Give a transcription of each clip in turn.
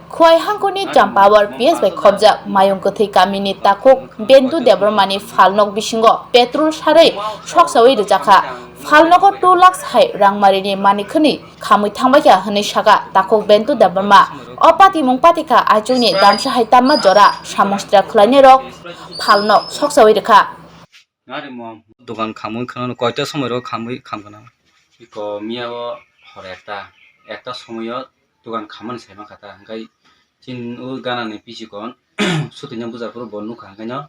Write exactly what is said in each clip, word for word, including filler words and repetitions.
Khwai hangkoni Champawar P S bai khobjak Mayung Kwthwi kamini takhuk Bentu Debbarmani phalnok bisingo petrol sarwi soksawi rwjakha. Phalnogo two lakhs hai rangmarini manikhwnwi khamwi thangbaikha hwnwi sakha takhuk Bentu Debbarma. O patimung patikha aichukni damsa hai tamma jora samung sitra khwlainairok phalnok soksawi rwkha. Dukan khamwi khwnano koita somoiro khamwi khamkana? Iko miya o hor ekta, ekta somoyo dukan khammani saima kha ta, hwnkhe chini o ganani pisikon sutino bujaphuru bo nukha, hwnkhe no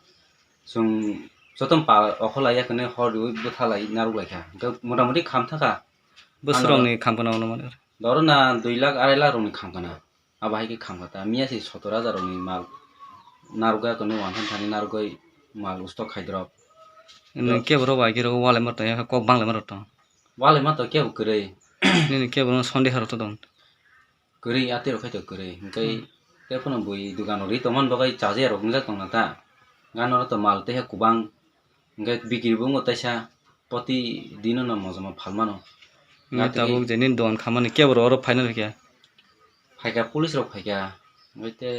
chwng jotono pa okholai ya hwnwi hor riui bwthalai narwk lai kha, hwnkhe motamoti kham thaka. Bwswk rokni khamkana ono mani? Doro na dui lakh arai lakh rokni khamkana. Abo hai khe khamkha ta. Miya se sotor hajar rokni mal narwkya kwnwi, one time thani narwgwi mal ustok khai drop. Nini kebo rok bai khe rok walai ma tong, kok banglai ma rok tong. Walai ma tong kebo kwrwi. Nini kebo no sonde harok to tong. Kwrwi, atwi rok khai to kwrwi. Hwnkhe tei phano bui dukano ri tongmani bagwi chajakya rok wngjak tongna ta. Gana rok to mal tei ha kubang. Hwnkhe bikiri bo wngkha taisa, poti dino no mojama phalmano. Hwnkhe tabuk je nini dogan khamani kebo rok oro phaina rwkhe? Phaikha, police rok phaikha. Hwnkhe te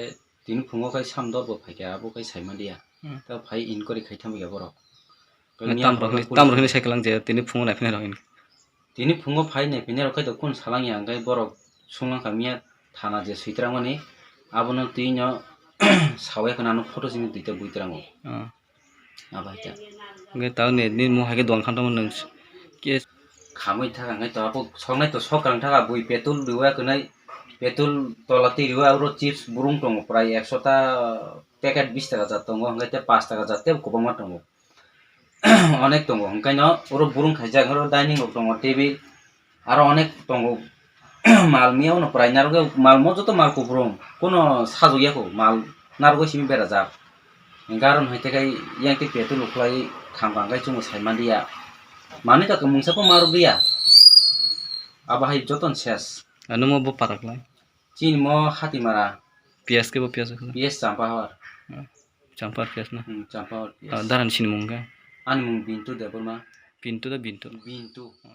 tini phungo khai sam dor bo phaikha, abo khai saima diya. Hmm. Ta phai inquiry khai thamikha borok. Hwnkhe tam rok hwnwi, tam rok hwnwi sai kwlang je tini phungo naiphinai rok hwnwi. Tini phungo phai naiphinai rok khai to kun salang ya, hwnkhe borok sunglang kha miya thana je switrangmani, abono twi no sawi khna ano photo simi duita buitrango. Ah. Abo hai ta. Hwnkhe tao ni, nini mung hai khe dogan khamtangma nwng s-, khe. Khamwi thaka hwnkhe to abo soknai to sok kwrwng thaka bui petrol riwa kwnai, petrol tola twi riwa oro chips burung tongo prai ekso ta packet bis taka jat tongo hwnkhe tei pash taka jat tei kwbangma tongo. Onek tongo, hwnkhe no oro burung khaijak, oro dining rok tongo, table, aro onek tongo. Mal miya uno prai narwgwi, mal mo joto mal kupulung, kuno sajwk ya kho, mal narwgwi simi berajak. Hwnkhe aro hai tei khai yang tei petrol ukhwlai khamkha, hwnkhe chwngno sai manliya. Manwi kha mungsa pho ma rwgwi ya. Abo hai jotono ses. Ano mo bo para khlai? Chini mo Hatimara. P S khe bo P S khe? P S Champahor. Ah, Champahor P S na? Hmm, Champahor P S. Ah, daran sini mung khe? Ani mung Bintu Debbarma. Bintu da Bintu? Bintu. Ah.